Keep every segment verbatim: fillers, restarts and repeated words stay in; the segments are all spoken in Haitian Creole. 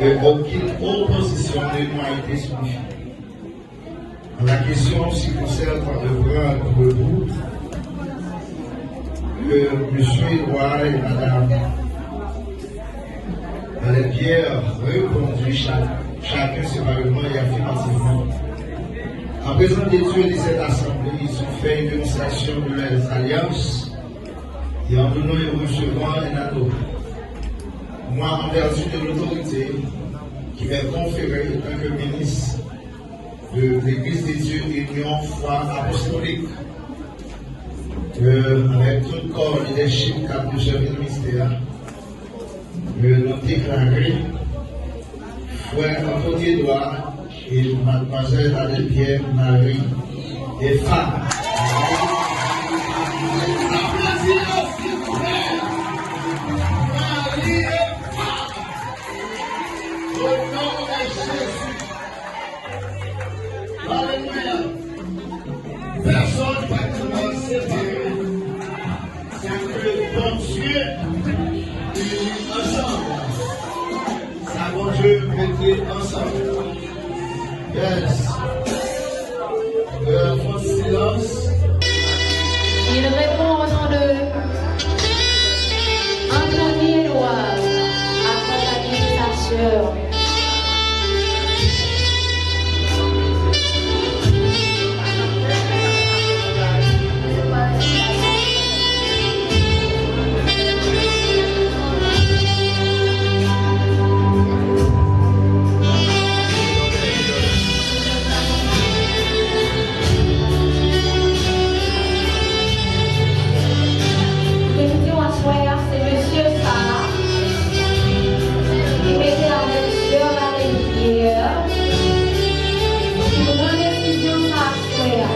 que aucune opposition ne m'a été soumise. La question se concerne le grand groupe que M. Édouard et Mme Alain Pierre répondent chaque, chacun séparément et affirmativement. En présence de Dieu et de cette assemblée, ils ont fait une démonstration de leurs alliances et en donnant et en recevant un anneau. Moi, en vertu de l'autorité qui m'est conférée en tant que ministre de l'Église de Dieu Union Foi Apostolique, euh, avec tout corps leadership k ap desèvi ministè a, euh, nou deklare frè Anthony Édouard et mademoiselle Alain Pierre mari et femme. Aplodi, silvouplè! Mari et femme! Au nom de Jésus. Alelouya. Pèsonn pa t kapab separe sa ke Bondye ini ansanm. Sa Bondye mete ansanm. Yes. Euh, fon silans. Il répond au nom de Anthony Edouard, accompagné de sa sœur. Mwen di w aswè a, se mesye sa a ki mete avèk sè Valerie Pierre, ki pran desizyon sa a aswè a.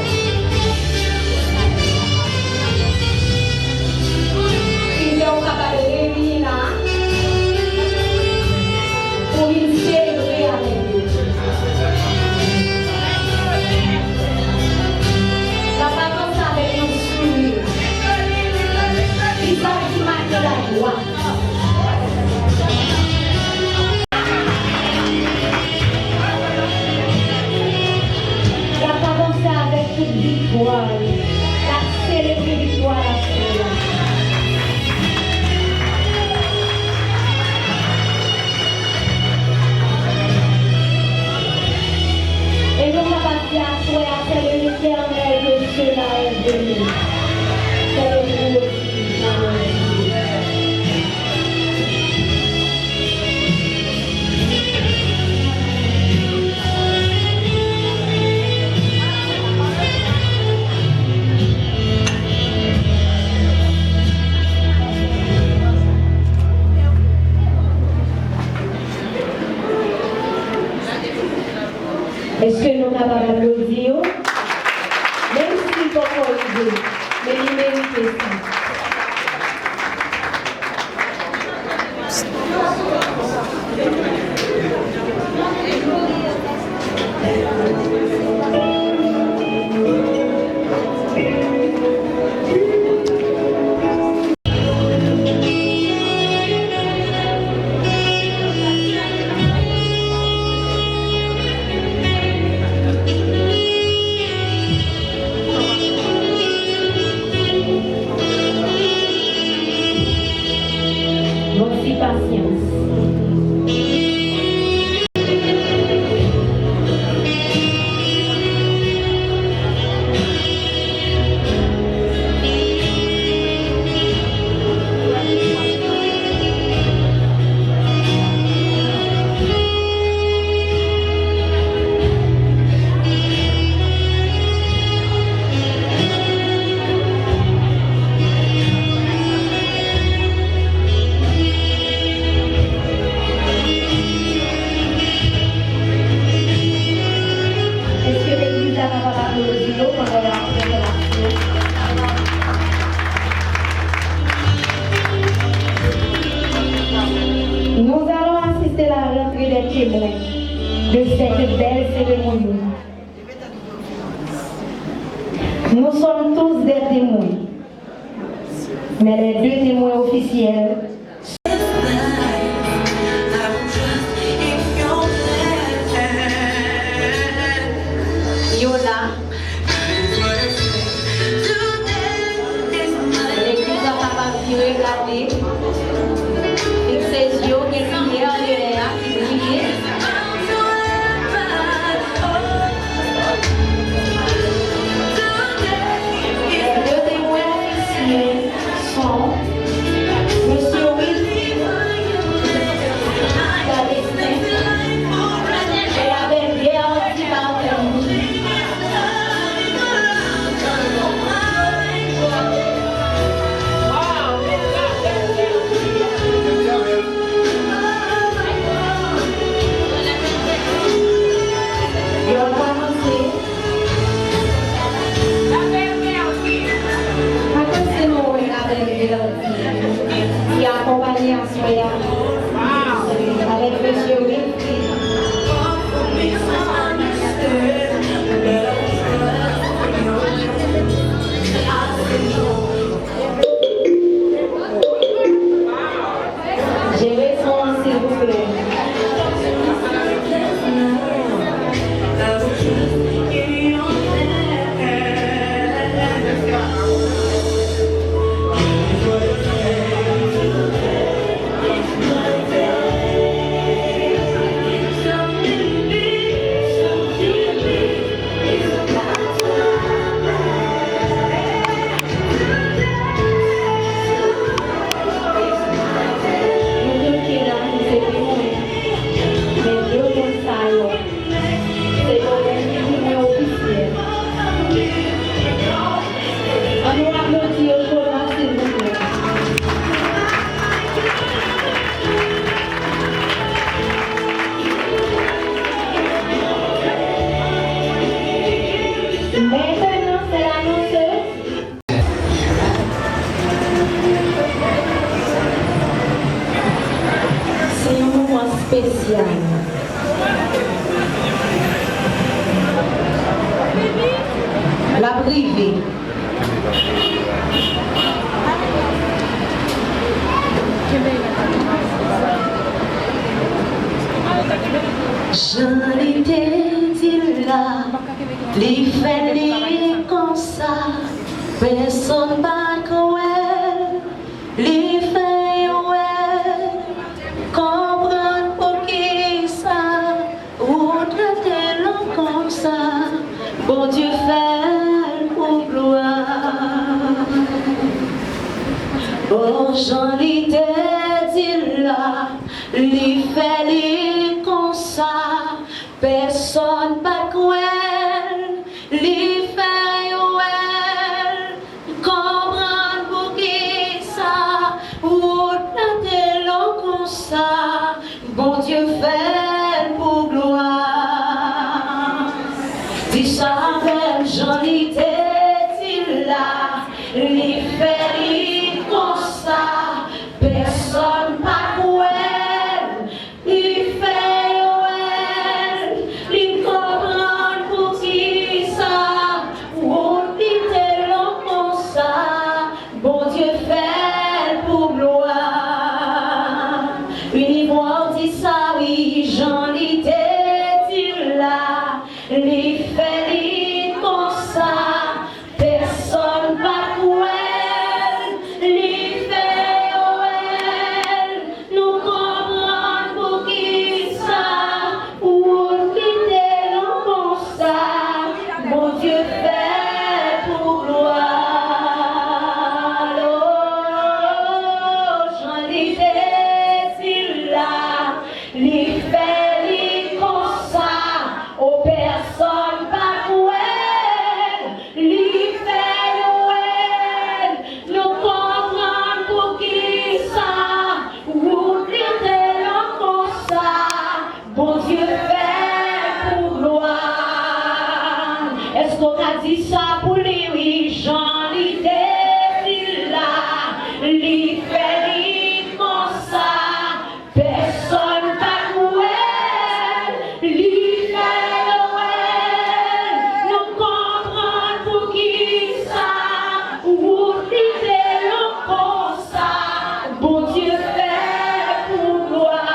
Ki fè w kapab reyini la pou vin selebre avèk yo. L ap avanse avèk yon souri, vizaj ki make lajwa. L ap avanse avèk tout viktwa l. L ap selebre viktwa l aswè a. E nou kapab di aswè a, c'est de l'Éternel que cela est venu. C'est le Dieu. Èske nou kapab aplodi yo? Menm si l poko rive, men li merite sa. Yon ti pasyans. Èske legliz la kapab aplodi yo pandan y ap fè plasyon? Nous allons assister la rentrée des témoins de cette belle cérémonie. Nous sommes tous des témoins, mais les deux témoins officiels. espesyal. L ap rive. Jan li te di l la, li fè li konsa, pèsonn pa kwè l, li fè yo wè l, konprann poukisa ou trete l konsa, Bondye fè l pou glwa. O, jan li te di l la, li fè li konsa, pèsonn pa t kwè l, li fè yo wè l, konprann poukisa ou trete l konsa, Bondye fè l pou glwa. Di sa avè m, jan li te di l la, li fè li konsa, pèsonn pa kwè l, li fè yo wè l, li konprann poukisa ou trete l konsa, Bondye fè l pou glwa. Inivwa w di sa wi, jan li te di l la, li fè li konsa, pèsonn pa kwè l, li fè yo wè l, nou konprann poukisa ou kite nou konsa, Bondye fè pou glwa l. O, jan li te di l la, li fè li konsa, o pèsonn pa kwè l, li fè yo wè l, nou konprann poukisa ou trete l konsa, Bondye fè pou glwa. Èske w ka di sa pou li, wi, jan li te di l la, li fè li konsa, pèsonn pa kwè l, li fè yo wè l, nou konprann poukisa ou kite l konsa, Bondye fè pou glwa.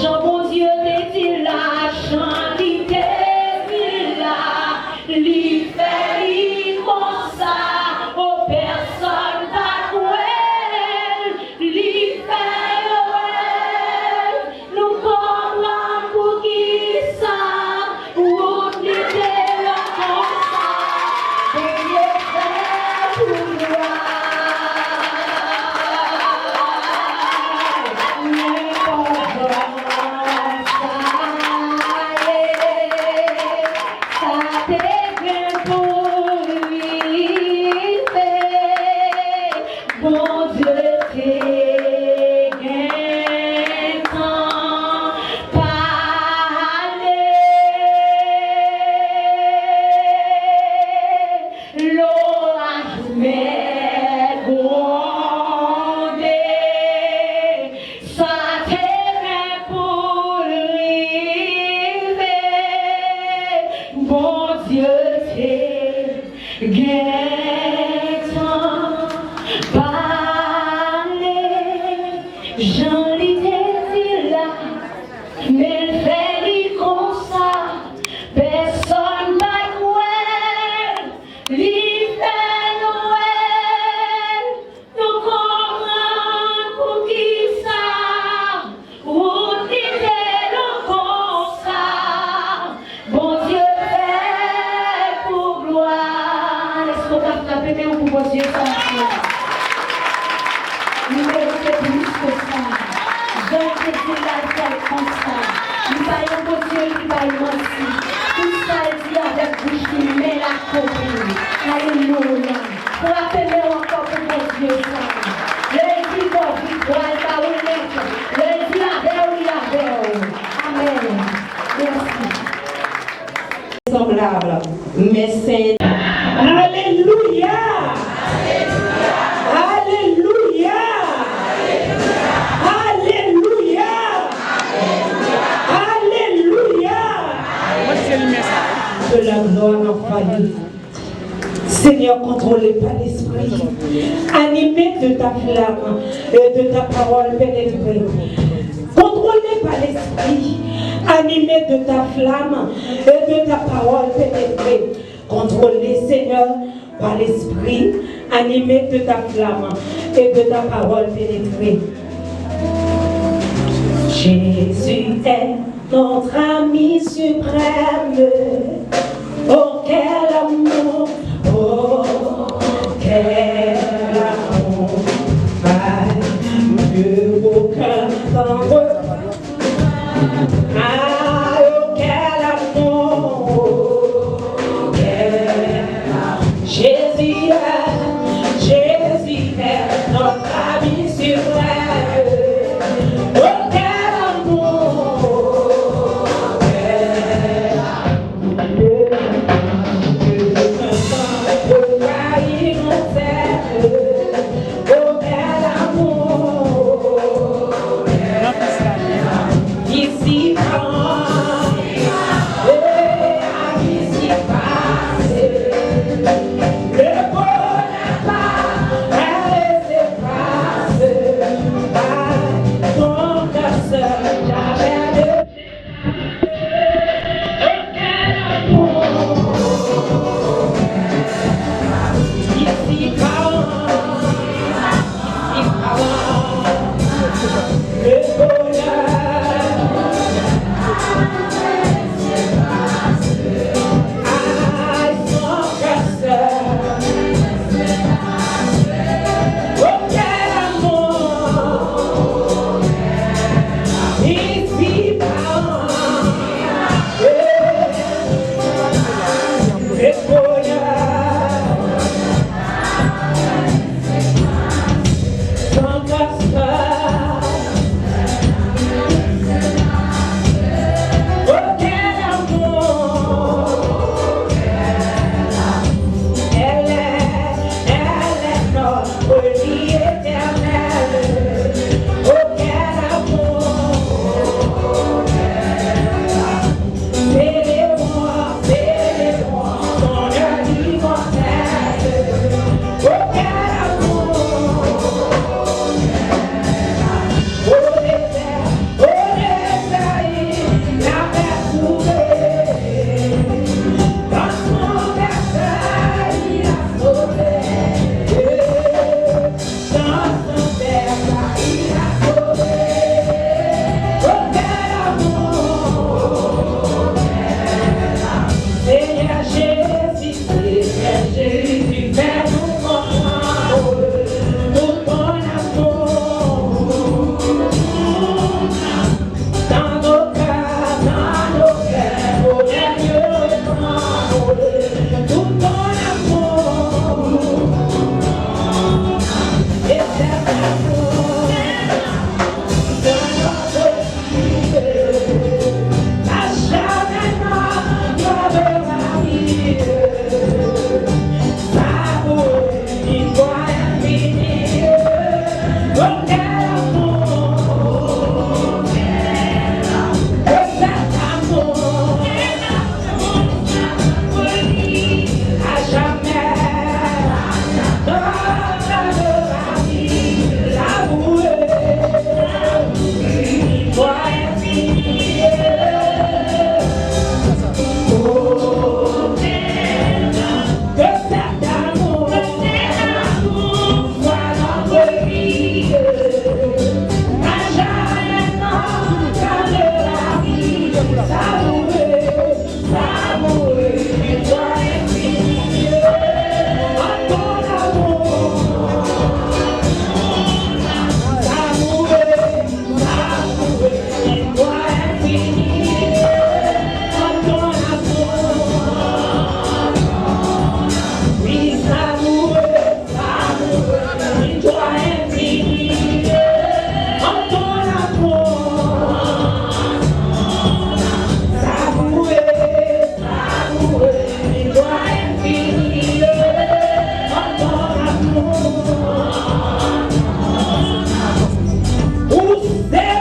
Jan Bondye te di l la, jan li te di l la, li fè li konsa, o pèsonn pa kwè l, li fè yo wè l, nou konprann poukisa ou kite l konsa, Bondye fè pou glwa. Nenpòt jan sa ye, sa te gen pou rive, Bondye te gentan pale. Loraj mèt gwonde, sa te gen pou l rive, Bondye te gentan pale, jan li te di l la, men l fè li konsa, pèsonn pa t kwè l, li fè yo wè l, nou konprann poukisa ou kite l konsa. Bondye fè pou glwa. Èske w ka frape men w pou Bondye sa? Li merite plis ke sa. Jan l te di l la, l fè l konsa. Li pa yon Bondye ki bay manti. Tout sa l di avèk bouch li, men l akonpli. Alelouya. Frape men w ankò pou Bondye sa. Lè l di fò viktwa l ba ou nèt. Lè l di avè w, li avè w. Amèn. Mèsi. Sanblab, men Senyè. Alelouya! Alelouya! Alelouya! Seigneur, contrôlé par l'Esprit, animé de ta flamme et de ta parole pénétrée. Contrôlé par l'Esprit, animé de ta flamme et de ta parole pénétrée. Contrôlé, Seigneur, par l'Esprit, animé de ta flamme et de ta parole pénétrée. Jésus est notre ami suprême. Oh, quel amour, oh, quel amour, ah, que aucun temps. Ah, oh, quel amour, quel amour. Jésus est, Jésus est notre ami suprême. Oh, quel amour, quel amour. Ou se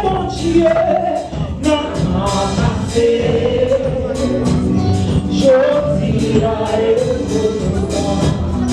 Bondye nan tan pase, jodi a e pou toutan.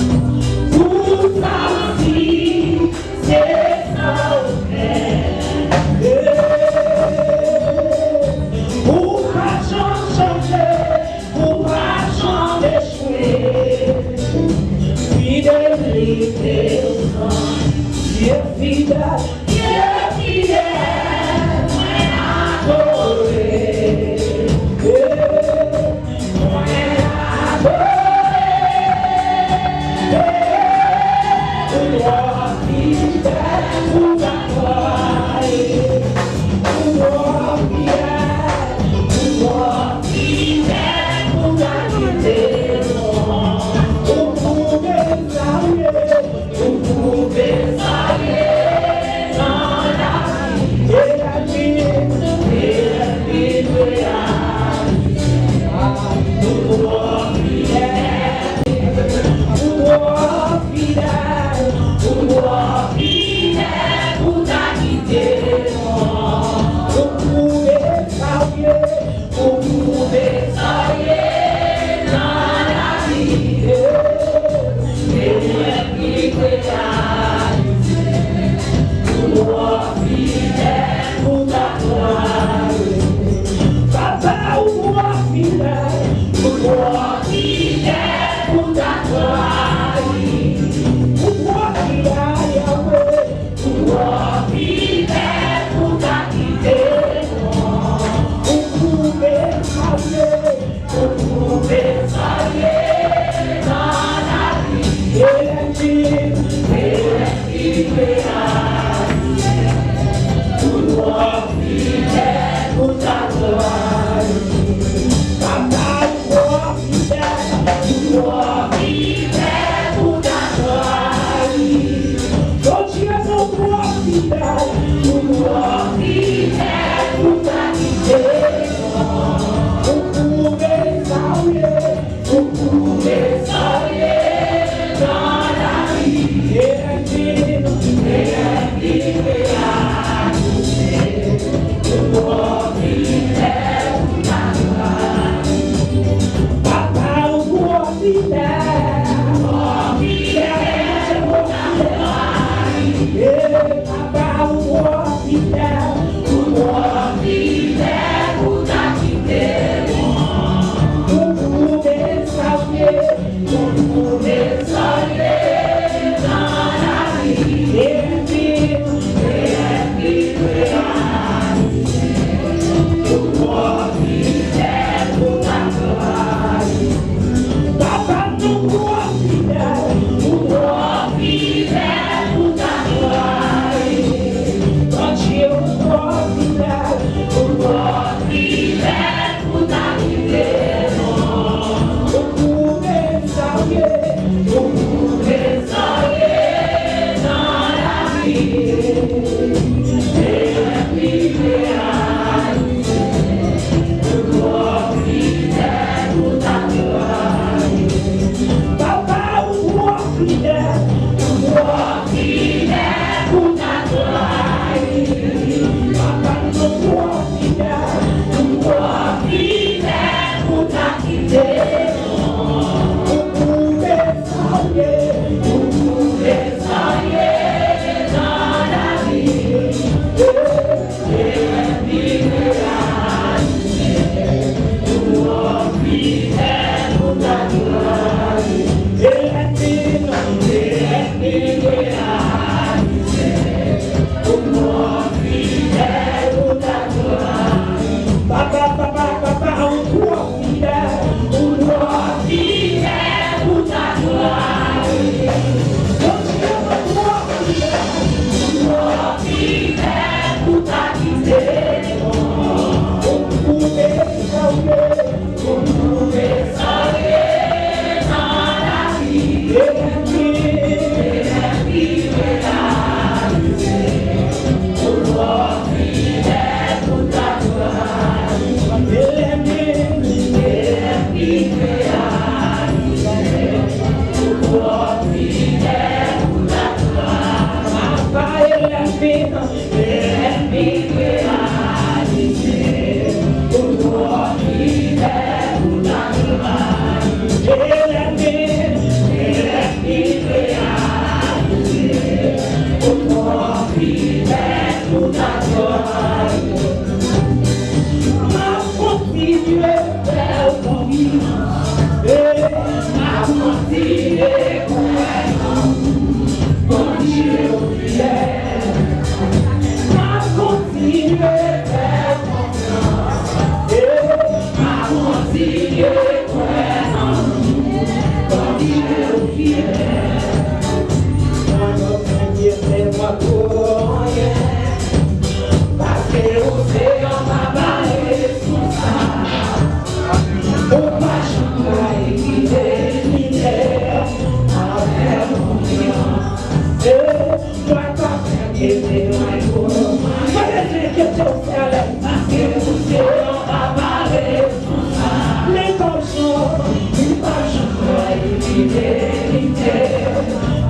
Paske Bondye an pa pale sou sa. Li p ap janm, li p ap janm fè li verite. M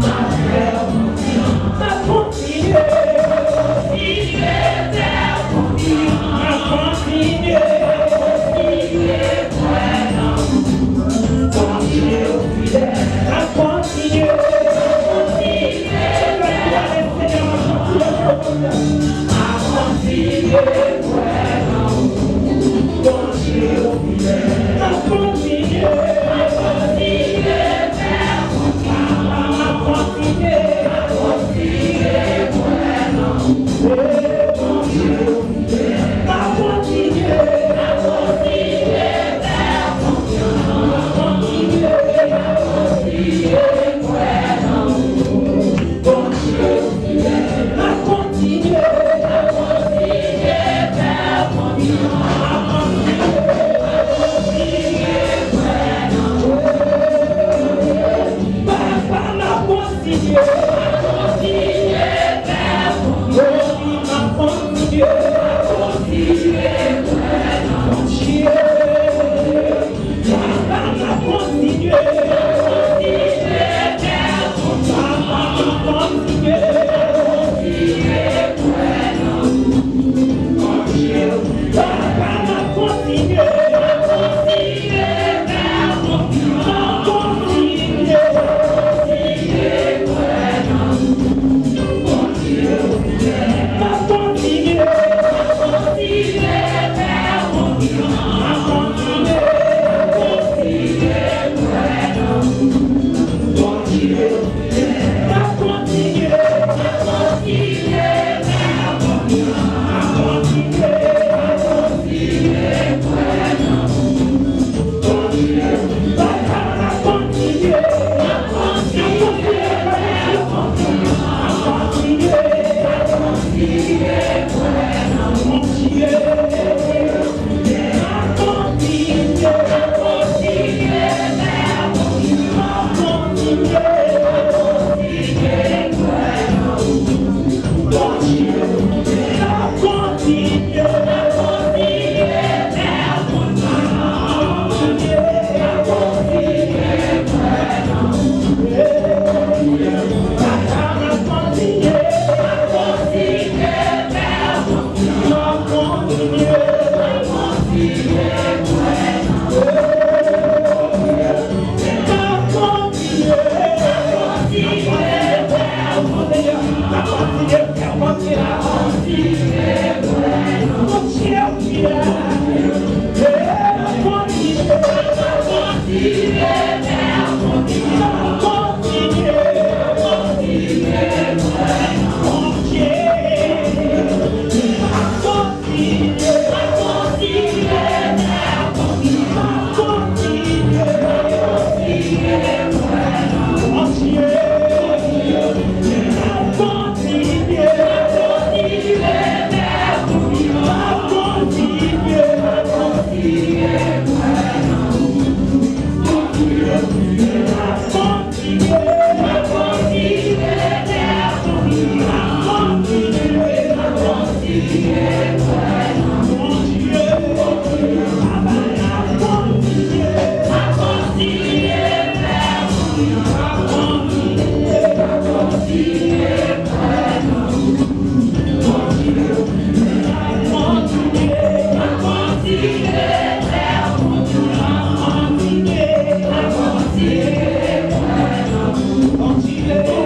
ap fè w konfyans. M ap kontinye. Kontinye fè w konfyans. M ap kontinye. Kontinye kwè nan Bondye w fidèl. M ap kontinye. Kontinye.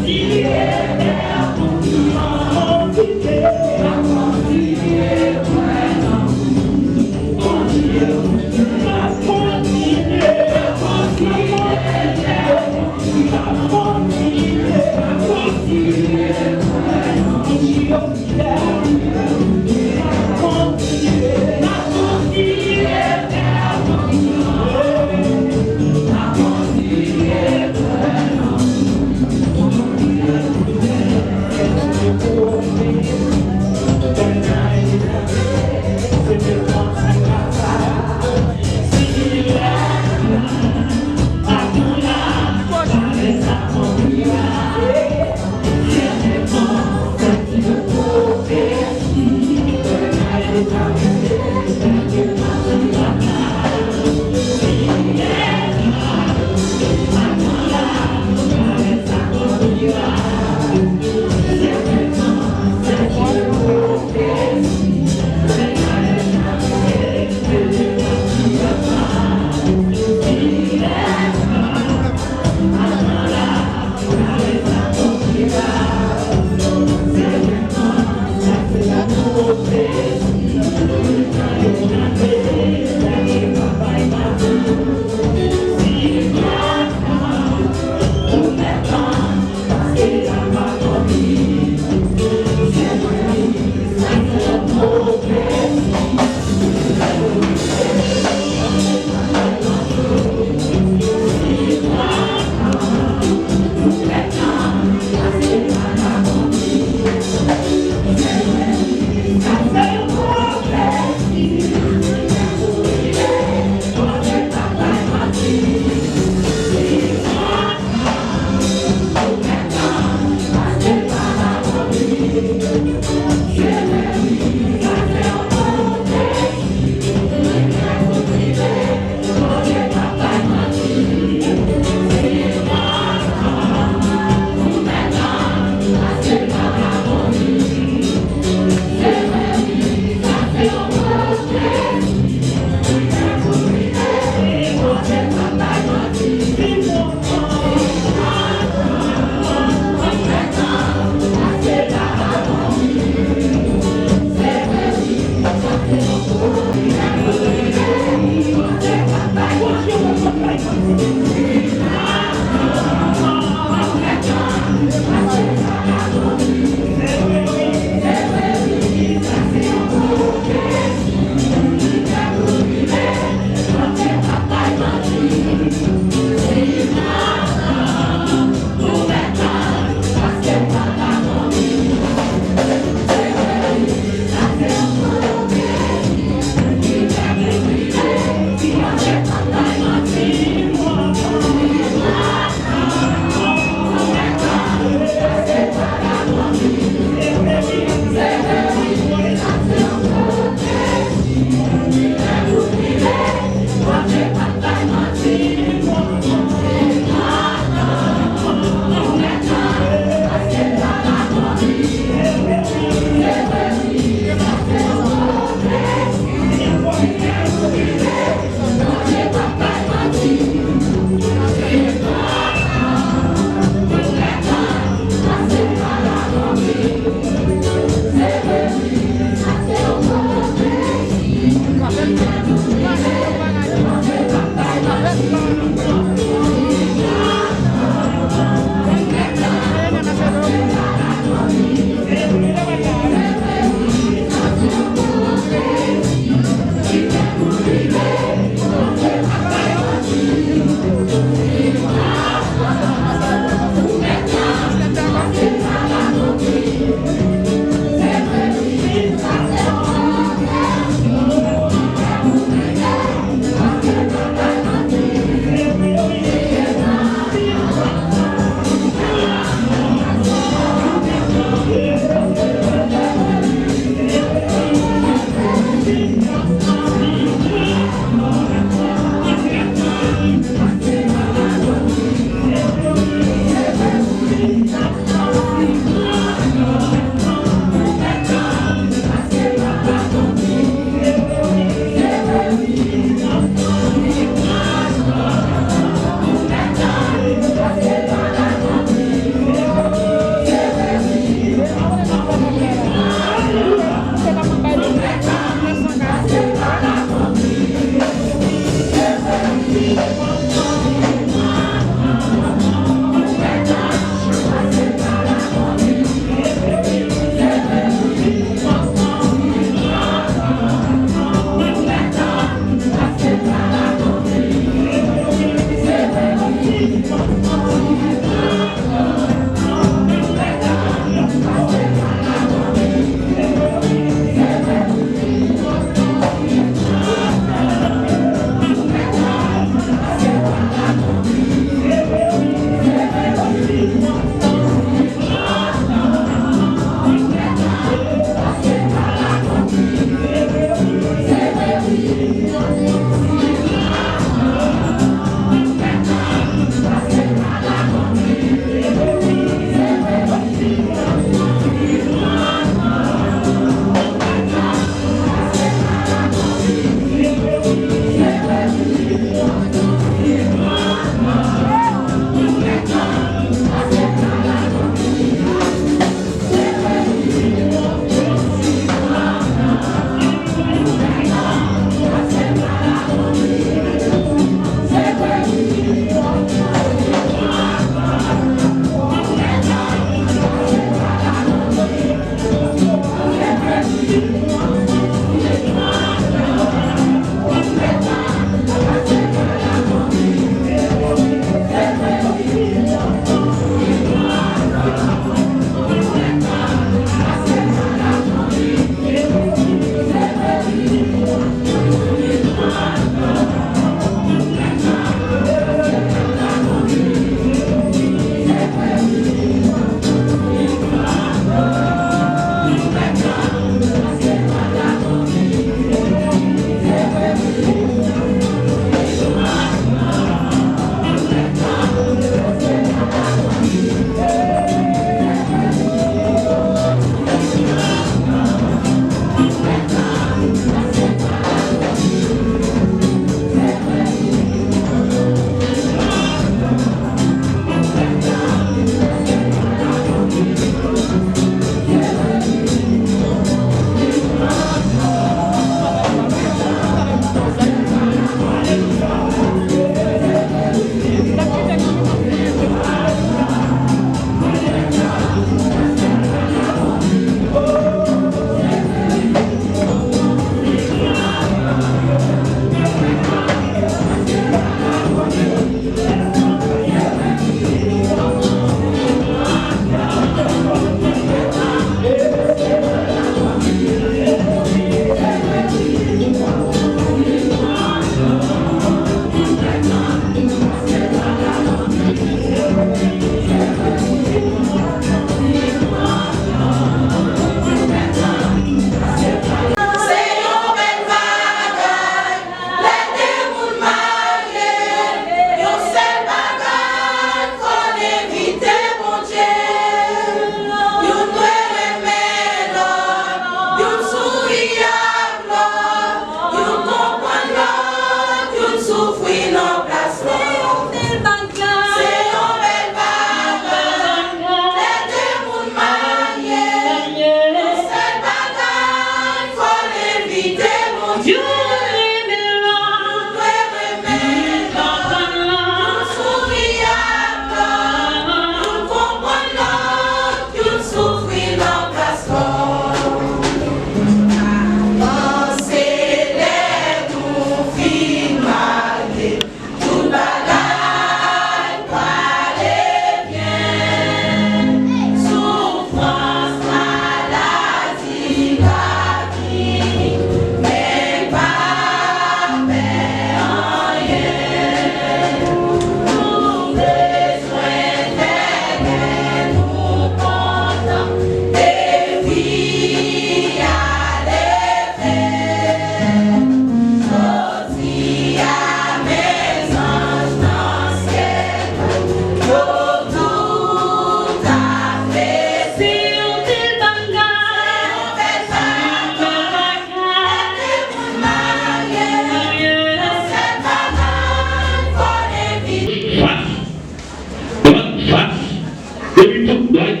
Epi tout dwat.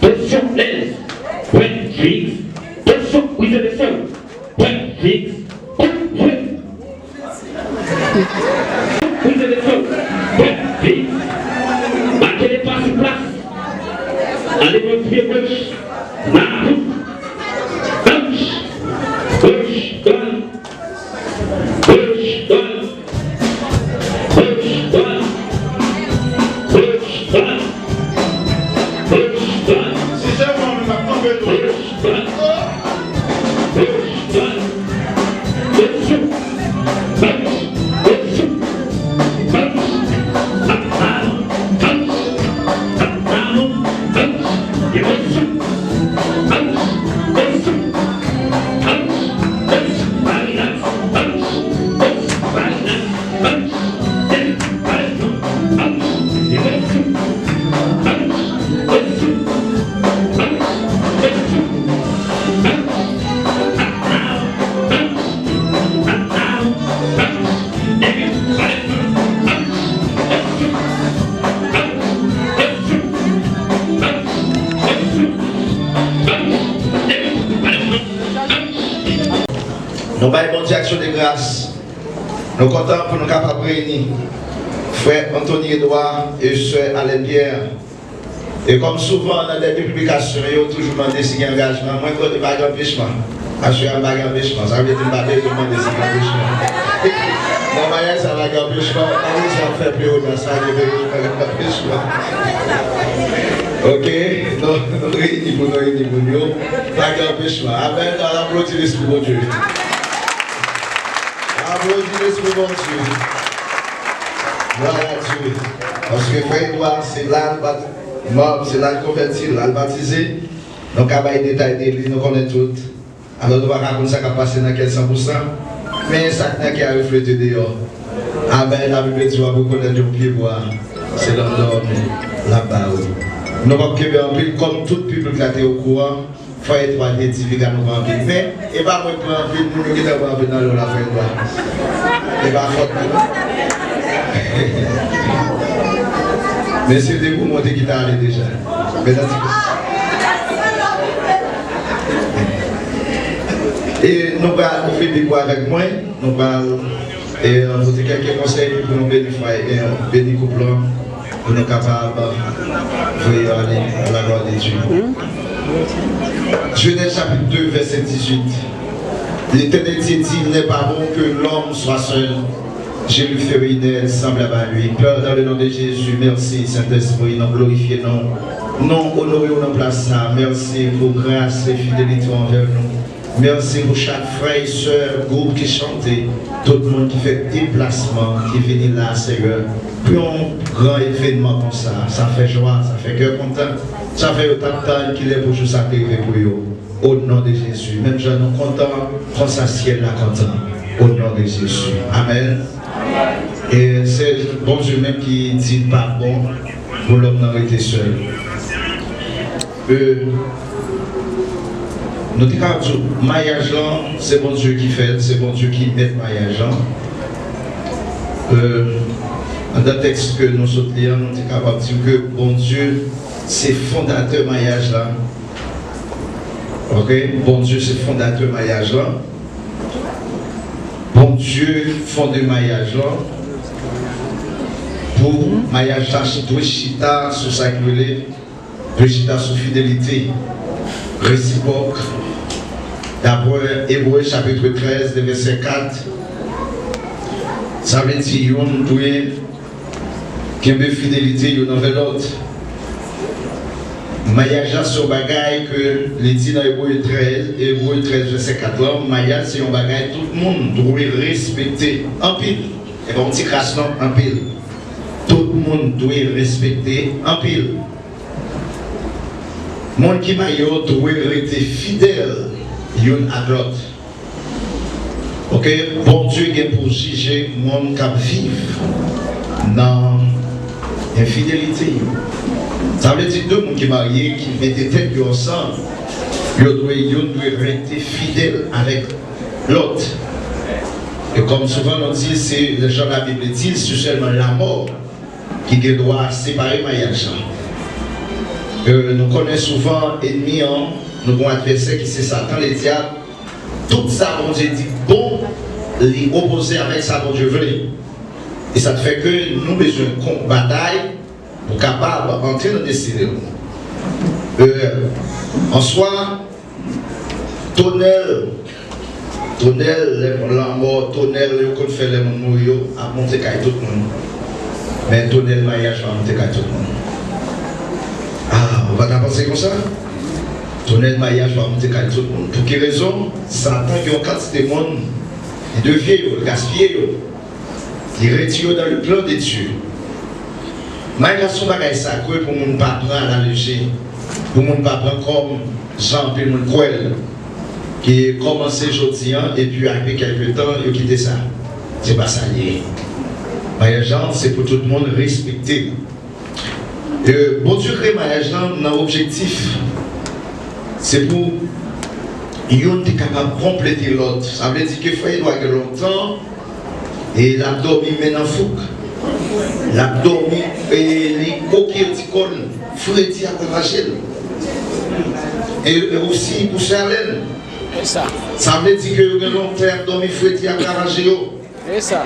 Pozisyon lèz. Pwen fiks. Pozisyon prizè de sòl. Pwen fiks. Kout pwen. Prizè de sòl. Pwen fiks. Make de pa sou plas. Ale mwen pye goch. Makout. Anch. Goch. Dwat. Goch, dwat. Goch, dwat. Goch, dwat. Goch, dwat. Goch, dwat. Goch, dwat. Goch, dwat. Goch, dwat. Nou bay Bondye aksyon de gras. Nou kontan pou nou kapab reyini frè Anthony Edouard e sè Alain Pierre. E kòm souvan nan dènye piblikasyon yo, toujou mande si gen angajman. Mwen konnen pa gen anpechman. Aswè a m pa gen anpechman. Sa vle di m pa bezwen mande si gen anpechman. Nan maryaj sa pa gen anpechman. Pa bezwen ap fè pleyonas, pa gen anpechman. Ok? Nou, nou reyini pou nou reyini moun yo. Pa gen anpechman. Amèn. Ann aplodi Lespri Bondye. Aplodi Lespri Bondye. Glwa a Dye. Paske frè Edouard, se la l bat-, manm, se la l konvèti, la l batize. Nou ka bay detay de li, nou konnen tout. Alò, nou pa ka konn sa k ap pase nan kè l san pou san. Men sa k nan kè a reflete deyò. Amèn. Labib di w ap rekonèt yon pyebwa, se lòm dòmi l ap ba ou. Nou p ap kenbe anpil, kòm tout piblik la te okouran. Frè Edouard te di piga nou pran anpil. Men, e pa mwen k pran anpil, moun yo gentan pran anpil nan lè w la, frè Edouard. E pa fòt mwen, non. Men si te pou mwen, te kite ale deja. Men nan ti. E nou pral, nou fini pou avèk mwen. Nou pral, e, pote kèlke konsèy pou nou beni fwa, e, beni koup lan, pou nou kapab voye yo ale à la gloire de Dieu. Genèse chapitre deux, verset dix-huit. L'Éternel Dieu dit, il n'est pas bon que l'homme soit seul. Je lui ferai une aide semblable à lui. Père, dans le nom de Jésus, merci, Saint-Esprit, nou glorifye non. Nou onore w nan plas sa. Mèsi pou gras e fidelite w anvè nou. Mèsi pou chak frè e sè gwoup ki chante, tout moun ki fè deplasman, ki vini la, Seyè, pou yon gran evènman konsa. Sa fè jwa, sa fè kè kontan, sa fè yo t ap tann kilè pou jou sa te rive pou yo. O non de Jezi, menm jan nou kontan, konsa syèl la kontan. O non de Jezi. Amèn. E se Bondye menm ki di l pa bon pou lòm nan rete sèl. E, nou te ka di w, maryaj lan, se Bondye ki fè l, se Bondye ki mèt maryaj lan. E, anndan tèks ke nou sot li an, nou te kapab di ke Bondye se fondatè maryaj la. Ok? Bondye se fondatè maryaj la. Bondye fonde maryaj la. Pou maryaj la dwe chita sou sa ki rele Dwe chita sou fidelite resipwòk. Daprè Ebre chapit trèz, vèsè kat, sa vle di youn dwe kenbe fidelite youn anvè lòt. Maryaj la se yon bagay ke li di nan Ebre trèz, Ebre trèz vèsè kat la, maryaj se yon bagay tout moun dwe respekte anpil. E pa yon ti kras non, anpil. Tout moun dwe respekte anpil. Moun ki marye yo dwe rete fidèl youn ak lòt. Ok, Bondye gen pou jije moun k ap viv nan enfidelite yo. Sa vle di de moun ki marye, ki mete tèt yo ansanm, yo dwe, youn dwe rete fidèl avèk lòt. E kòm souvan nou di, se, jan Labib di, se sèlman lanmò ki gen dwa separe maryaj lan. Euh, nou konnen souvan enmi an, nou gen yon advèsè ki se Satan, ledyab. Tout sa Bondye di k bon, li opoze avèk sa Bondye vle. E sa k fè ke nou bezwen kon batay pou kapab antre nan destine nou. Euh, answa, tonèl, tonèl, lè lanmò, tonèl yo konn fè lè moun mouri yo ap monte kay tout moun. Men tonèl maryaj pa monte kay tout moun. Ah, ou pa ta panse konsa? Tonèl maryaj pa monte kay tout moun. Pou ki rezon? Satan gen yon kantite moun, li devye yo, li gaspiye yo. Li retire yo dans le plan de Dieu. Maryaj se yon bagay sakre pou moun pa pran a la lejè, pou moun pa pran kòm jan anpil moun kwè l, ki kòmanse jodi a, epi apre kèlke tan, yo kite sa. Se pa sa l ye. Maryaj lan, se pou tout moun respekte l. E, Bondye kreye maryaj lan nan objektif. Se pou youn te kapab konplete lòt. Sa vle di ke frè Edwa gen lontan, e l ap dòmi men nan fouk. L ap dòmi, e li koke ti kò l, fredi ap ravaje l. E, e osi pou sè Alèn. Sa vle di ke yo gen lontan y ap dòmi, fredi ap ravaje yo. E sa.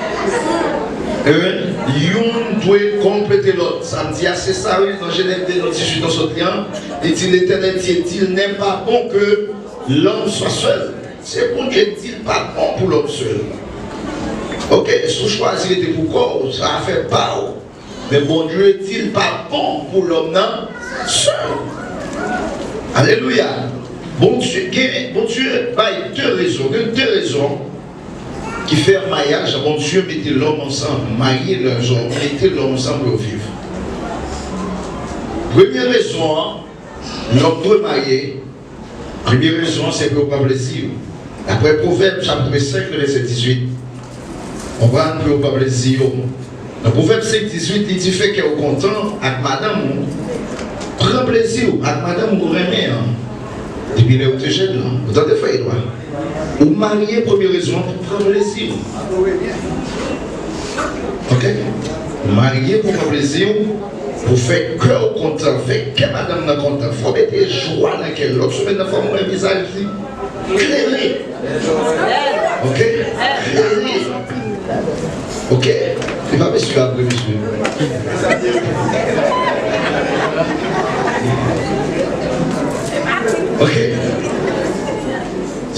Amen. Youn dwe konplete lòt. Sa m di a, se sa, wi, nan Jenèz de, nan dizuit, nan sot li an, li di, Letènèl Dye di, Il n'est pas bon que l'homme soit seul. Se Bondye k di l pa bon pou lòm sèl. Oke, si w chwazi rete pou kò w, sa afè pa w. Men Bondye di l pa bon pou lòm nan sèl. Alelouya. Bondye gen, Bondye bay de rezon, gen de rezon ki fè maryaj, Bondye mete lòm ansanm, marié les hommes, mete lòm ansanm pou yo viv. Premye rezon an, lòm dwe marye, premye rezon an se pou yo pran plezi yo. Daprè Pwovèb chapit senk, vèsè dizuit, konprann, pou yo pran plezi yo. Nan Pwovèb senk dizuit, li di, fè kè w kontan ak madanm ou, pran plezi w ak madanm ou renmen an, depi lè ou te jèn lan. Ou tande, frè Edwa? Ou marye, premye rezon an, pou pran plezi w. Oke? Ou marye pou pran plezi w, pou fè kè w kontan, fè kè madanm nan kontan. Fò w mete jwa nan kè l. Lòt sou met nan fòm ou wè vizaj li klere. Oke? Klere. Oke? Li pa mesye apre mesye. Oke?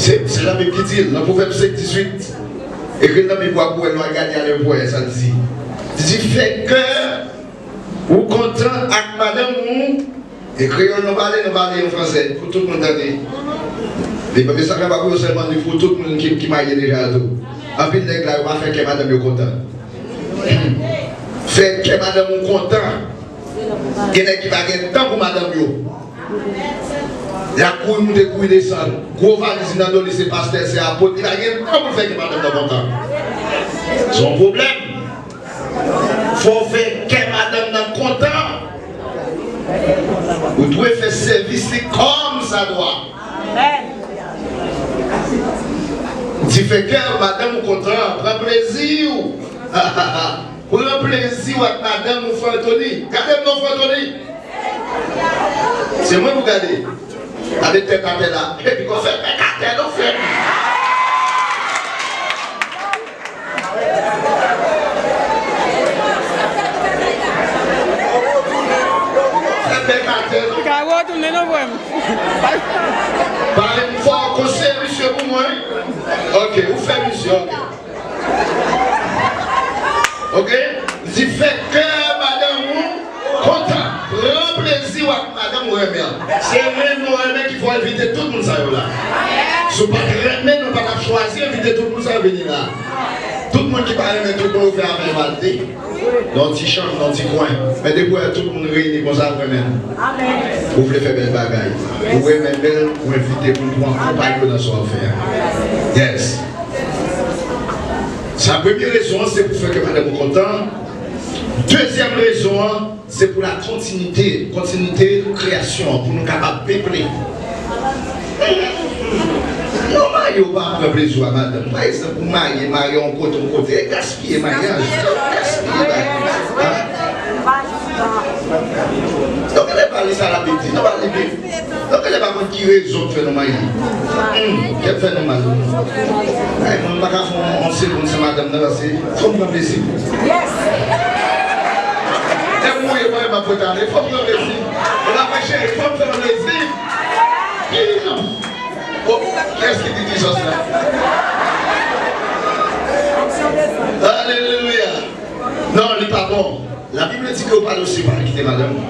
Se, se Labib ki di l, nan Pwovèb senk dizuit. Ekri l nan Bib ou ap wè, lè w al gade a lè w wè sa l di. Li di, fè kè ou kontan ak madanm ou. E kreyòl nou pale, nou pale an fransè, pou tout moun tande. Li pa, mesaj la pa pou yo sèlman, li pou tout moun ki, ki marye deja a tou. Anpil nèg la, yo pa fè kè madanm yo kontan. Fè kè madanm ou kontan. Gen nèg ki pa gen tan pou madanm yo. Y ap kouri moute, kouri desann. Gwo valiz li nan do li, se pastè, se apot. Li pa gen tan pou l fè kè madanm nan kontan. Se yon pwoblèm. Fò w fè kè madanm nan kontan. Ou dwe fè sèvis li kòmsadwa. Di fè kè madanm ou kontan, pran plezi w. Pran plezi w ak madanm ou, frè Tony. Gade m non, frè Tony. Se mwen pou gade. Gade tèt atè la. Epi kon fè bèk atè non, frè. Fè bèk atè non. Li ka retounen non, frè m. Pale m fò, konseye misye pou mwen. Oke, ou fè misye, oke. Oke? Li di fè kè madanm ou kontan. Pran plezi w ak madanm ou renmen an. Se renmen w renmen ki fè w envite tout moun sa yo la. Si w pa t renmen, nou pa t ap chwazi envite tout moun sa yo vini la. Tout moun ki pa renmen tout moun, ou fè avè yo al de. Nan ti chanm, nan ti kwen. Men depi w wè tout moun reyini konsa, w renmen. Ou vle fè bèl bagay. Ou renmen bèl, ou envite moun pou akonpanye w nan sa w ap fè a. Yes. Sa premye rezon an, se pou fè kè madanm ou kontan. Dezyèm rezon an, se pou la kontinite, kontinite kreyasyon an, pou nou kapab peple. Non, marye ou pa pran plezi w a madanm. Pa egzanp, ou marye, marye yon kote, yon kote, e gaspiye maryaj. Gaspiye bagay. Hein? Donk, lè pale sa la, di, non, Donk, lè pa konn ki rezon k fè nou manje. Hmm, kè fè nou mal. Ay, mwen, m pa ka fè yon, yon segonn san madanm nan, paske fò m pran plezi. Lè m mouye, mwen, m ap retale, fò m pran plezi. E la, mwen, cheri, fò m fè yon plezi. Ki jan? Oh, kiyès ki di Jizòs la? Alelouya! Non, li pa bon. Labib di ke w pa dwe separe, kite madanm ou.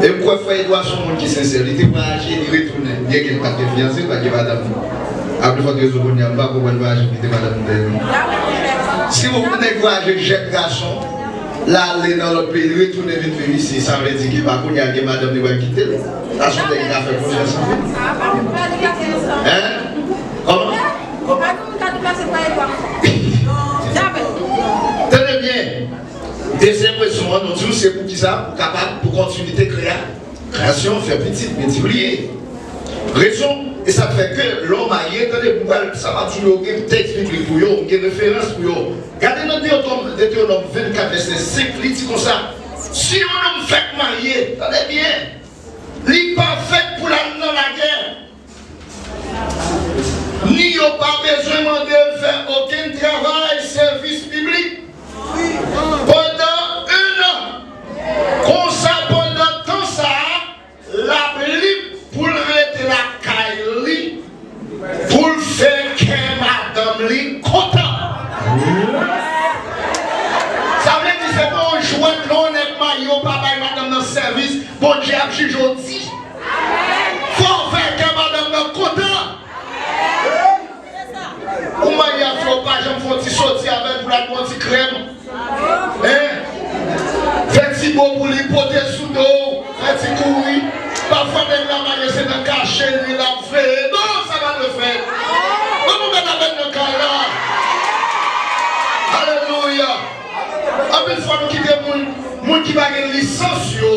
E m kwè frè Edouard se yon moun ki sensè. Li te vwayaje, li retounen. Byenke li pa t gen fiyanse, li pa t gen madanm li. A pli fòt rezon kounye a, m pa konprann vwayaje pou kite madanm li dèyè non. Si w nèg vwayaje jèn gason, l ale nan lòt peyi, li retounen vin viv isi, sa vle di ke pa kounye a gen madanm li pral kite l. Sa se yon nèg ki ka fè konfyans anpil. Hein? Kòman? Tande byen. Dezyèm rezon an, nou di w se pou kisa? Pou kapab, pou kontinite kreya-, kreyasyon, fè pitit, miltipliye. Rezon, e sa k fè ke lè w marye, tande, m pral, sa m ap di w yo, gen tèks biblik pou yo, gen referans pou yo. Gade nan Detewonòm, Detewonòm vennkat, vèsè senk, li di konsa, si yon nonm fèk marye, tande byen, li pa fèt pou l al nan lagè. Ni yo pa bezwen mande l fè okenn travay sèvis piblik pandan en an. Konsa, pandan tan sa a, l ap lib pou l rete lakay li, pou l fè kè madanm li kontan. Sa vle di se pa yon jwèt, lè yon nèg marye, w pa bay madanm nan sèvis, Bondye ap jije w di. Fò w fè kè madanm nan kontan. Ou marye avè l, ou pa janm fè yon ti soti avè l pou l al pran yon ti krèm. Hein? Fè ti bo pou li, pote sou do w, fè ti kouri. Pafwa nèg la marye se nan kache li l ap veye. Non, sa pa dwe fèt. Ban m yon bèl amèn nan kay la. Alelouya. Anpil fwa nou kite moun, moun ki pa gen lisans yo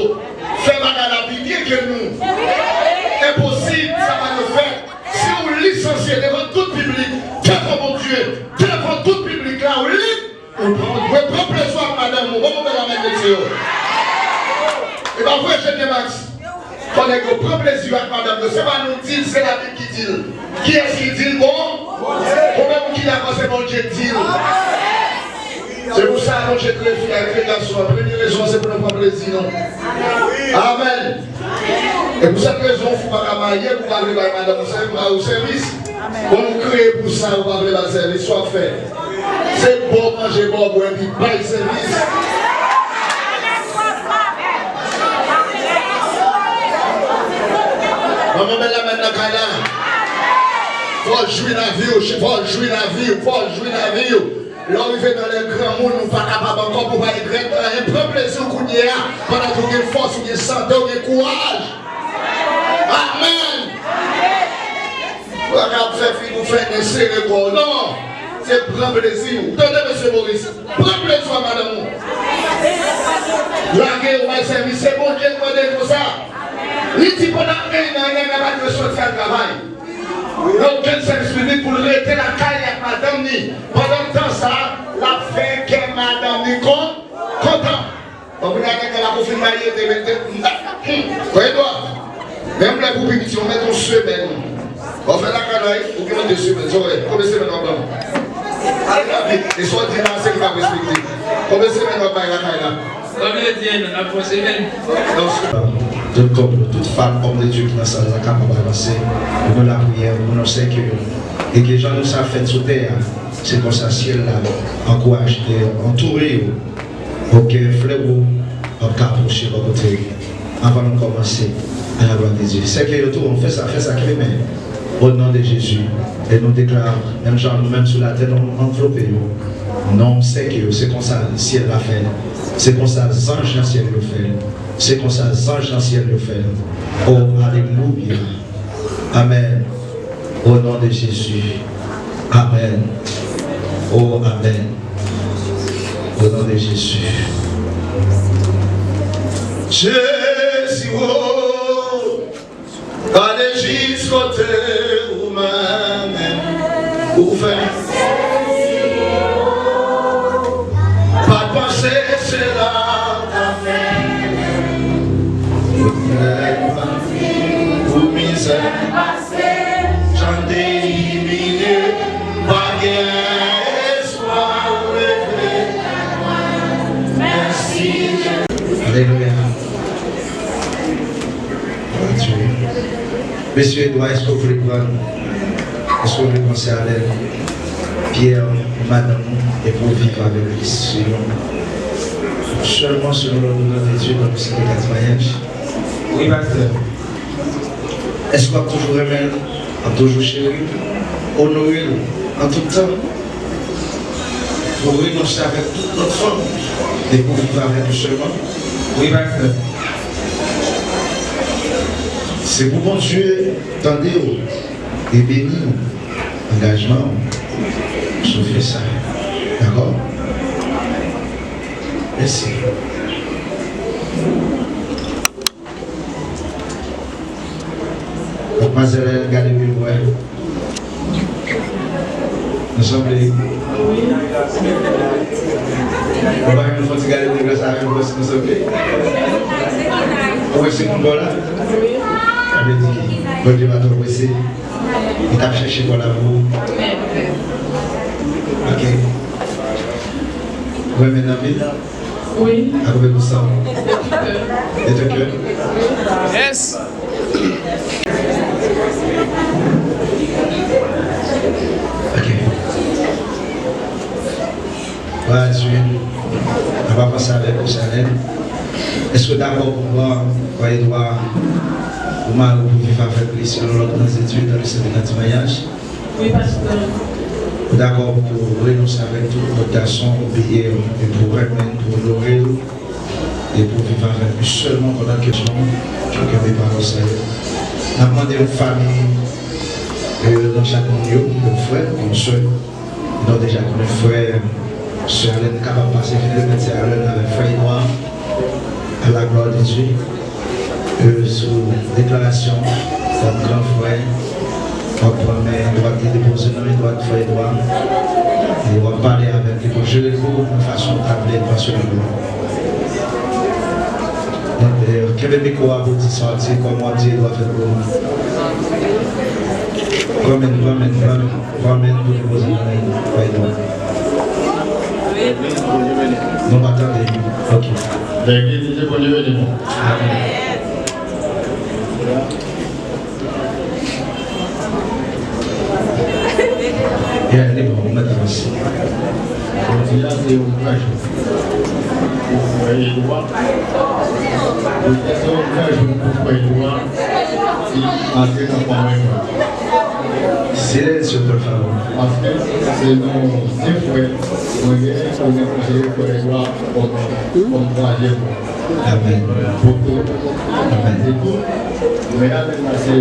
fè bagay la pi byen ke nou. Enposib, sa pa dwe fèt. Si w lisansye devan tout piblik, devan Bondye, devan tout piblik la, w lib, ou pran, ou dwe pran plezi w ak madanm ou. Ban m yon bèl amèn mesye yo. E pa vre, Jeune Max? Fò nèg yo pran plezi yo ak madanm yo. Se pa nou di l, se Labib ki di l. Kiyès ki di l? Bon, bon, menm ki dakò se Bondye k di l. Se pou sa Bondye kreye fi ak kreye gason an. Premye rezon an, se pou nou pran plezi nou. Amèn. E pou sèt rezon, fi pa ka marye pou pa vle bay madanm ou sèvis, mari w sèvis. Bon, nou kreye pou sa, ou pa vle ba l sèvis, sa w ap fè? Se ba w manje, ba w bwè, epi bay sèvis. Manman bèl la mèt nan kay la. Fò w jwi lavi w, fò w jwi lavi w, fò w jwi lavi w. Lè w rive nan lè granmoun, ou pa kapab ankò pou w pa regrèt anyen. Pran plezi w kounye a, pandan ke w gen fòs, ou gen sante, ou gen kouraj. Amèn. Ou pa ka ap fè figi w fennen, sere kò w. Non. Se pran plezi w. Tande, mesye Moris. Pran plezi w ak madanm ou. Lage yo bay sèvis. Se Bondye k mande l konsa. Li di pandan en an, nèg la pa dwe soti al travay nan okenn sèvis piblik, pou l rete lakay li ak madanm li. Pandan tan sa a, l ap fè kè madanm li kon-, kontan. Bon, kounye a nèg la poko fin marye, te mete, hmm, frè Edouard, menm lè pou pi piti, ou mete yon semèn. Bon, fè lakay la, wi, ou gen de semèn, sa w wè, konbyen semèn w ap ban m? Ale rapid, e sa w di la, se li k ap respekte. Konbyen semèn w ap bay lakay la? Kòm yo di, en an, n ap fè yon semèn. Tout kòb nou, tout fanm, òm de Dye ki nan sal la kapab avanse pou nou lapriyè, pou nou sèke yo. E ke jan nou sa fèt sou tè a, se konsa syèl la ankouraje, antoure yo. Pou ke flè w ap ka pwoche bò kote w anvan nou kòmanse, à la gloire de Dieu. Sèke yo tou, fè sa, fè sa, ki renmen. Au nom de Jésus. E nou deklare, menm jan nou menm sou latè, nou anvlope yo. Non, sèke yo, se konsa syèl la fè. Se konsa zanj nan syèl yo fè. Se konsa zanj nan syèl yo fè. Oh, alelouya. Amèn. Au nom de Jésus. Amèn. Oh, amèn. Au nom de Jésus. Jezi, oh, ale jis kote ou menm ou fè. Pa t panse se la w ta fè. Alelouya. Glwa a Dye. Mesye Edwa, èske w vle pran, èske w vle pran Sè Alèn, Pyè, madanm ou, epi w viv avèk li selon, sèlman selon lòdonans de Dye, nan yon sèten kat mayaj? Wi, pastè. Èske w ap toujou renmen l, w ap toujou cheri l, onore l an tout tan? Pou w renonse avèk tout lòt fanm e pou w viv avèk li sèlman? Wi, pastè. Se pou Bondye tande w e beni w, angajman w, si w fè sa. Dakò? Mèsi. Madmwazèl, gade byen pou wè. Nou sanble. Ou pa renmen fè yon ti gade byen sa avè m, nou sanble. Ou wè se moun pa w la? Sa vle di, Bondye pa twò prese. Li t ap chèche pa w la pou ou. Ok. Ou renmen l anpil? Wi. Ak konbyen pousan? De tout kè. De tout kè? Yes. Ok. Glwa a Dye. N ap avanse avèk ou, Sè Alèn. Èske w dakò pou pran Frè Edwa pou mari w, pou viv avèk li selon lòdonans de Dye dans le sacrement du mariage? Wi, pastè. Ou dakò pou renonse avèk tout lòt gason, obeyi l, e pou renmen l, pou onore l, e pou viv avèk li sèlman pandan ke nou kenbe pawòl sa yo? N ap mande yon fanmi, e, nan chak moun yo, yon frè, yon sè. Nou deja konnen frè, sè Alèn kapab pase vin remèt sè Alèn avèk frè Edwa. À la gloire de Dieu. E, sou deklarasyon, kòm gran frè, w ap pran men dwat li, depoze nan men dwat frè Edwa. E w ap pale avèk li pou jere l pou ou nan fason w ta vle l panse l pou ou. Donk, e, kenbe mikwo a pou di sa w ap di, kòman w ap di Edwa fè l pou ou. Pran men, pran men, pran men. Pran men pou depoze nan men Biden. Nou pa tande. Ok. Legliz di Bondye beni nou. Amen. Yeah, li bon, ou mèt avanse. Jodi a, se yon gran jou pou frè Edwa. Jodi a, se yon gran jou pou frè Edwa ki antre nan kòmandman. Silencio, por favor. Paske se yon se frè mwen genyen, mwen konsidere frè Edwa kòm, kòm twazyèm. Amen. Poto. Amen. Se tou. Mwen a menm la se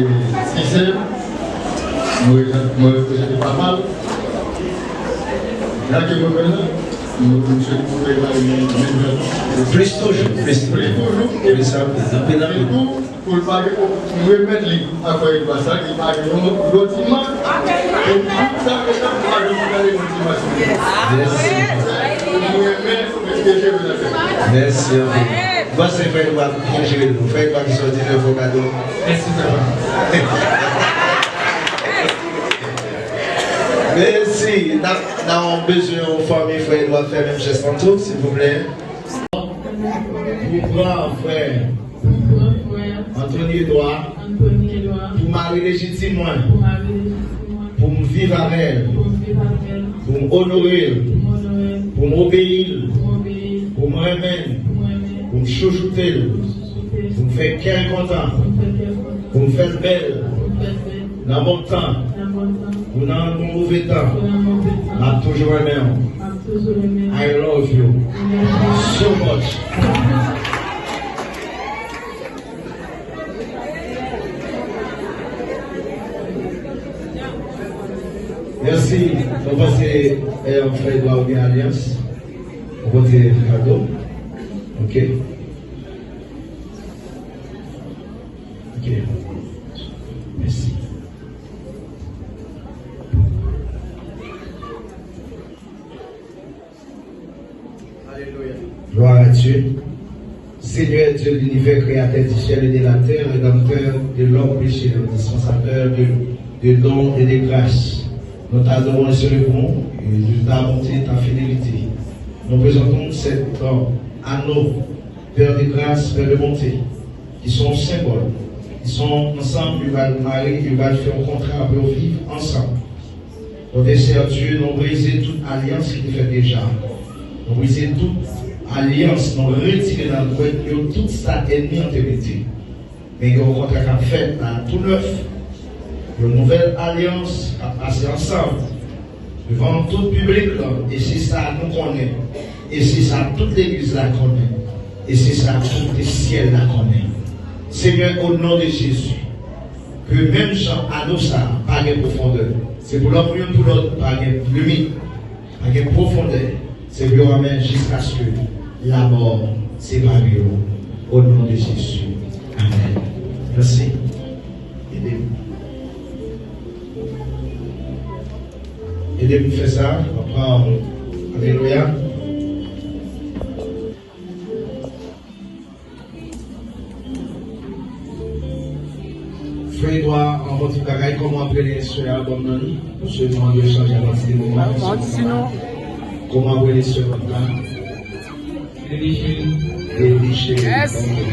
siksè. Mwen reprezante, mwen reprezante papa l. Lage mwen menm la, mwen, mwen swete pou l ale menm, menm jan. Plis toujou, plis toujou. Plis toujou. Plis anpil, anpil, anpil. Se tou, pou l pa gen, pou m remèt li a frè Edwa sa, ki pa gen yon lòt imaj. Pou tout sa ke sa, pa gen yon lòt imaj. Mèsi. Pou mwen menm, Mèsi anpil. M panse frè Edwa ap byen jere nou. Frè Edwa ki sòti nan fò kado. Mèsi, frè Edwa. Mèsi. N ap, n ap bezwen yon fanmi frè Edwa fè menm jès lan tou, silvouplè. Pou pran frè Anthony Edouard pou mari lejitim mwen, pou m viv avè l, pou m onore l, pou m obeyi l, pou m renmen l, pou m chouchoute l, pou m fè kè l kontan, pou m fè l bèl, nan bon tan, ou nan move tan, m ap toujou renmen w. I love you so much. Mèsi. Mwen panse, eh, frè Edwa ou gen alyans. Ou pote kado. Ok. Ok. Mèsi. Alléluia. Gloire à Dieu. Seigneur Dieu de l'univers, créateur du ciel et de la terre, rédempteur de l'homme pécheur, dispensateur de, de dons et de grâces. Nous t'adorons et célébrons, et de ta bonté, ta fidélité. Nous présentons cet, euh, anneau Père de grâce, Père de bonté, ki se yon senbòl, ki se yon ansanm, yo pral mare, yo pral fè yon kontra pou yo viv ansanm. Pwofesè Dye, nou brize tout alyans ki te fèt deja. Nou brize tout alyans, nou retire nan dwèt yo tout sa ènmi an te mete. Men gen yon kontra k ap fèt la, tou nèf. Yon nouvèl alyans k ap pase ansanm devan tout piblik la, e se sa nou konnen, e se sa tout legliz la konnen, e se sa tout syèl la konnen. Senyè, o non de Jezi, ke menm jan ado sa a pa gen pwofondè, se pou lòm youn pou lòt pa gen limit, pa gen pwofondè, se pou yo anmen jiskaske lamò separe yo. O non de Jezi. Amèn. Mèsi. Ede m. Ede m fè sa. Papa, alelouya. Frè Edwa, anvan tout bagay, kòman w ap rele sè a, ban m nan li? Paske nou anvi chanje apati de moman. Yon ti non. Kòman w ap rele sè a la? Baby Cheri. Baby Cheri. Yes. Ok.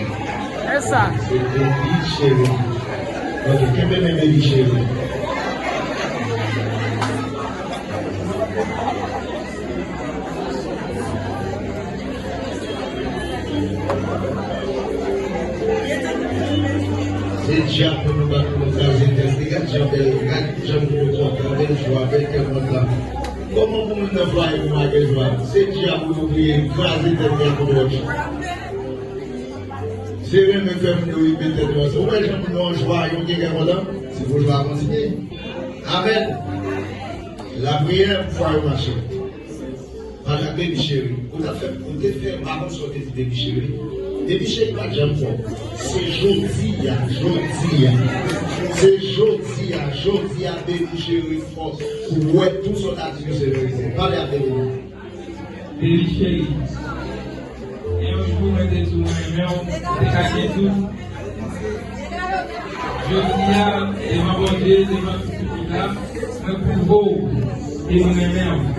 Yes, sir. Se Baby Cheri. Ok, kenbe men Baby Cheri. Se dyab pou nou bat pou nou kraze tèt li. Gad jan bèl, gad jan moun yo kontan, bèl jwa, bèl kè kontan. Kòman pou moun nan fwaye pou pa gen jwa? Se dyab pou nou kriye, kraze tèt li ak yon wòch. Se renmen fè moun yo rive tèt yo ansanm. Ou wè jan moun yo an jwa, yo gen kè kontan? Se pou jwa a kontinye. Amèn. Lapriyè pou fwaye mache. Pale ak Baby Cheri. Ou t ap fè, ou te fè, m pa konn sa w te di Baby Cheri. Baby Cheri pa t janm fò. Se jodi a, jodi a. Se jodi a, jodi a, Baby Cheri fò. Ou wè tou sa w ta di yo se verite. Pale ak Baby. Baby Cheri. Gen yon jou mwen te di w mwen renmen w, ou te kache tout. Jodi a, devan Bondye, devan tout piblik la, mwen pwouve w ke mwen renmen w.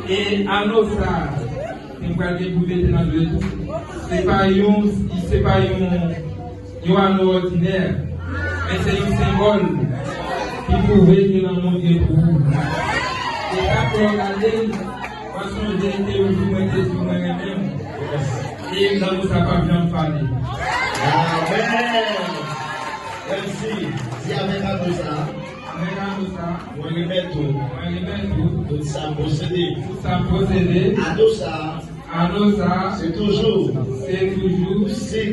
E anlo sa a, ke m pral gen pou mete nan dwèt ou, se pa yon, se pa yon, yon anlo òdinè, men se yon senbòl ki pwouve ke lanmou gen pou ou. E chak lè w gade l, w a sonje ke yon jou mwen te di w mwen renmen w. E lanmou sa p ap janm fane. Amèn. Mèsi. Di amèn a tou sa. Amèn a tou sa. Mwen remèt ou. Mwen remèt ou. Tout sa m posede. Tout sa m posede. Ado sa. Ado sa. Se toujou. Se toujou. Siy.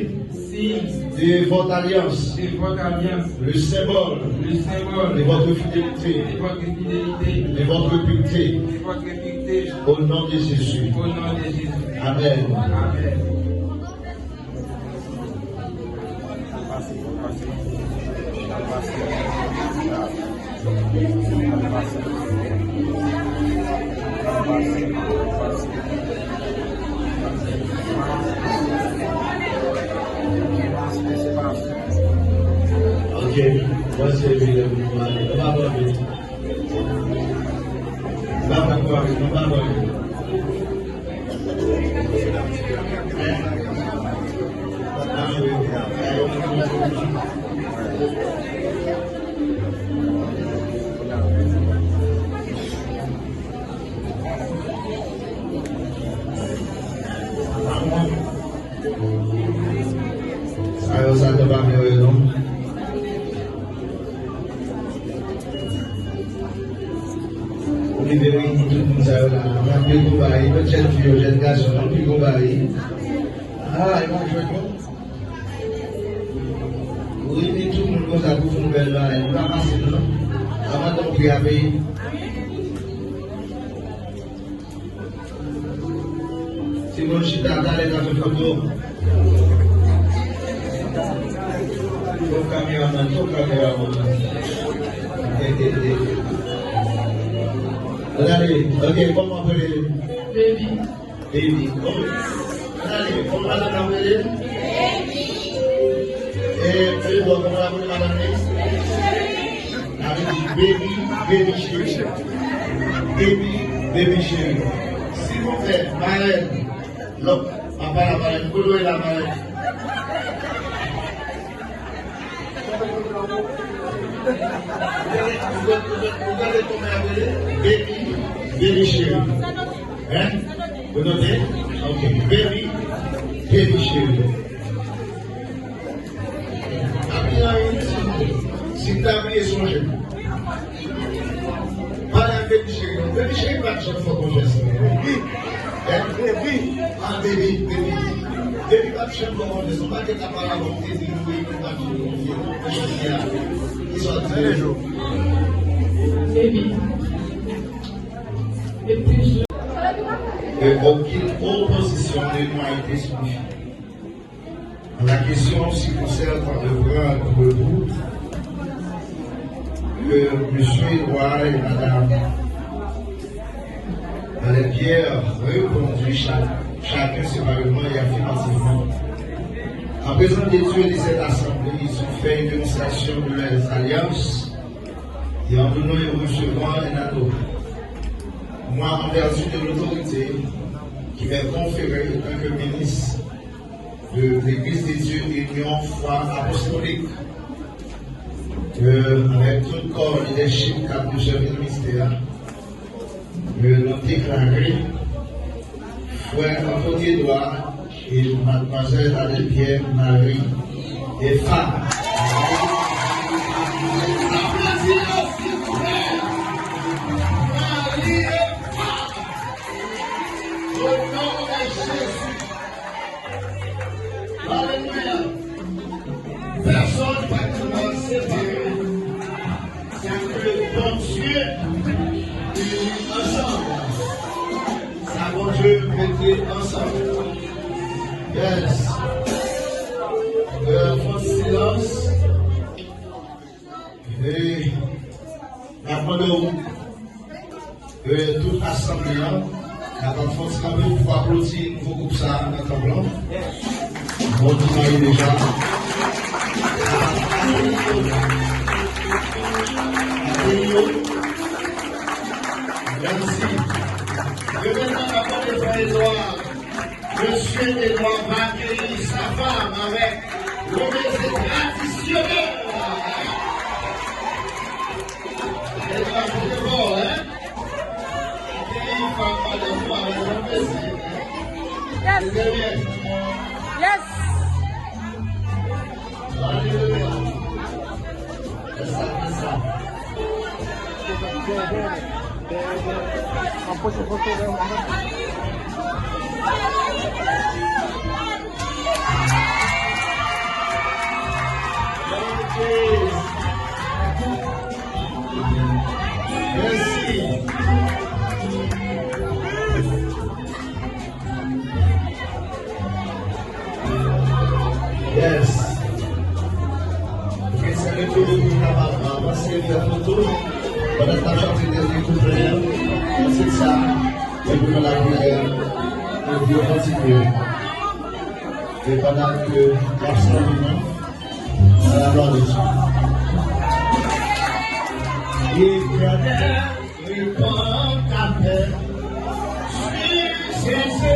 Siy. De votre alliance. De votre alliance. Le symbole. Le symbole. De votre fidélité. De votre fidélité. De votre pureté. De votre pureté. Au nom de Jésus. Au nom de Jésus. Amèn. Amèn. Ok, mwen se William Mali. Nou pa pran vit. Nou pa pran vit, nou pa pran vit. Sa yo, sa yo pa mwen yo non. Ou rive reyini tout moun sa yo la. Anpil konpayi, lòt jèn fi yo, jèn gason, anpil konpayi. Ah, yo pa jwèt non. Ou reyini tout moun konsa pou fè yon bèl bagay. Nou pa pase non. Avan tan pri a peye. Timoun chita, talè n a fè foto. Fò kameraman, fò kameraman. Ann ale, ok, kòman w ap rele? Baby. Baby. Ok. Ann ale, kòman madanm nan rele? Baby. E, e, bon, kòman w ap rele madanm li? Sa vle di baby, baby cheri. Baby, baby cheri. Silvouplè, marèn, lòt, Pale, pale, kote w ye la, pale. Ou gade kòman y ap rele? Baby, baby cheri. Hein? Ou note? Ok. Baby, baby cheri. Pa gen anyen, si, si m ta bliye, sonje m. Pale ak Baby Cheri non. Baby Cheri pa t janm fè konfyans nan mwen. Hein? Baby. Ah, Baby, Baby. Baby pa t janm fè konfyans. Yon pakèt aparan bon, te di nou, Baby pa t janm konfyans. Jodi a, li sòti. Baby. Epi, je- Et aucune opposition ne m'a été soumise. La question se concerne le grand rebours que M. Edouard et Mme Alain Pierre répondent chaque, chacun séparément et affirmativement. En présence de Dieu et de cette assemblée, ils ont fait une démonstration de leurs alliances et en donnant et en recevant un anneau. Moi, en vertu de l'autorité qui m'est conférée en tant que ministre de l'Église de Dieu Union Foi Apostolique, euh, avec tout corps leadership, cadre de service ministère, euh, nou deklare frè Anthony Edouard et mademoiselle Alain Pierre Marie et femme. Aplodi yo, silvouplè. Marie et femme. Au nom de Jésus. Alelouya. Pèsonn pa t kapab separe sa ke Bondye ini ansanm. Sa Bondye mete ansanm. Yes. Euh, fè silans. E n ap mande w, e, tout asanble a, n ap fè yon ti kanpe pou aplodi nouvo gwoup sa a nan tanp lan. Bon travay deja. Mèsi. E mentnan, n ap mande frè Edouard. Mesye Edouard va akeyi sa fanm avèk yon beze tradisyonèl. Edouard, se te bon, hein? Akeyi fanm madanm ou avèk yon beze, hein? Yes. Se te byen. Yes. Alelouya. Fè sa, fè sa. Mèsi. Yes. Ok, salye tout moun ki kapab avanse, fè foto. Pandan n ap chante dènye kouplè a, se sa, epi nou lapriyè, epi nou kontinye. E pandan ke n ap salye nou, a la glwa de Dye. E gade, e pa kapè, si se